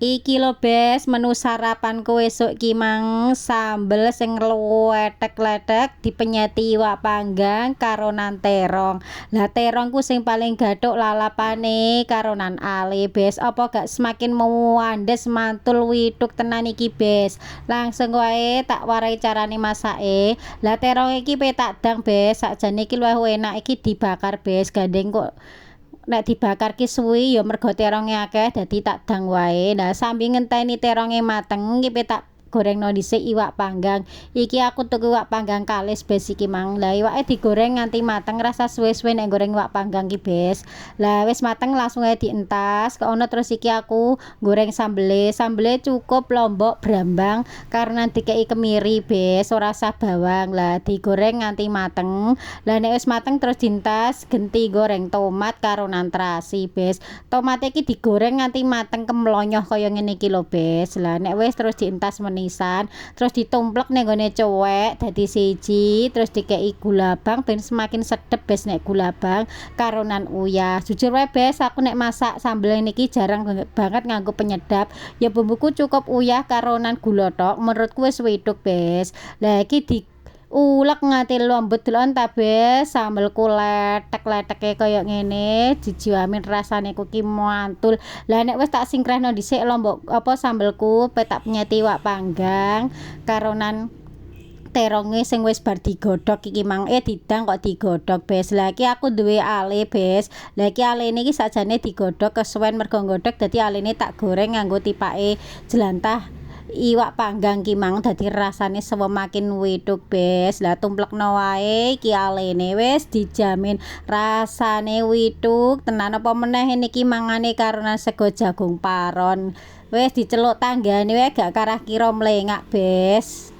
Iki lho, Bes, menu sarapanku esuk ki mang sambel sing lethek-lethek dipenyeti iwak panggang karonan terong. Lah, terongku sing paling gathuk lalapane karonan ale, Bes. Apa gak semakin muandes, mantul, withuk tenan iki, Bes. Langsung wae tak warai carane masake. Lah, terong iki pe tak dang, Bes. Sakjane iki luwih enak iki dibakar, Bes. Gandeng kok nek dibakar ki suwi ya, mergo teronge akeh, dadi tak dang wae. Nah, sambil ngenteni teronge mateng iki pe tak gorengno dhisik iwak panggang. Iki aku tuku iwak panggang kalis, Bes, iki mang. Lah, iwake digoreng nganti mateng, rasah suwe-suwe nek goreng iwak panggang ki, Bes. Lah, wis mateng langsung ae dientas. Kok ono terus iki aku goreng sambele. Sambele cukup lombok, brambang karena dikeki kemiri, Bes, ora usah bawang. Lah, digoreng nganti mateng. Lah, nek wis mateng terus dientas, genti goreng tomat karo terasi, Bes. Tomate iki digoreng nganti mateng kemlonyoh kaya ngene iki lho, Bes. Lah, nek wis terus dientas menisan, terus ditumplek ning gone cuwek dadi siji, terus dikeki gula abang ben semakin sedep, Bes, nek gula abang karonan uyah. Jujur wae, Bes, aku nek masak sambel niki jarang banget nganggo penyedap. Ya bumbuku cukup uyah karonan gula tok, menurutku wis withuk, Bes. Lah, iki di ulek nganti lembut, deloken ta, Bes, sambelku lethek-letheke kaya ngene, dijamin rasane ku ki mantul. Lah, nek wis tak singkrehno dhisik lombok apa sambelku, pe tak penyeti iwak panggang karonan teronge sing wis bar digodhog iki mang, eh, didang kok digodhog, Bes. Lah, iki aku duwe ale, Bes. Lah, iki alene iki sakjane digodhog, kesuwen mergo nggodhog, dadi alene tak goreng nganggo tipake jlantah iwak panggang ki mang, dadi rasane semakin withuk, Bes. Lah, tumplekno wae iki alene, wis dijamin rasane withuk tenan. Apa meneh niki mangane karonan sego jagung paron, wis diceluk tanggane wae gak karah kira mlengak, Bes.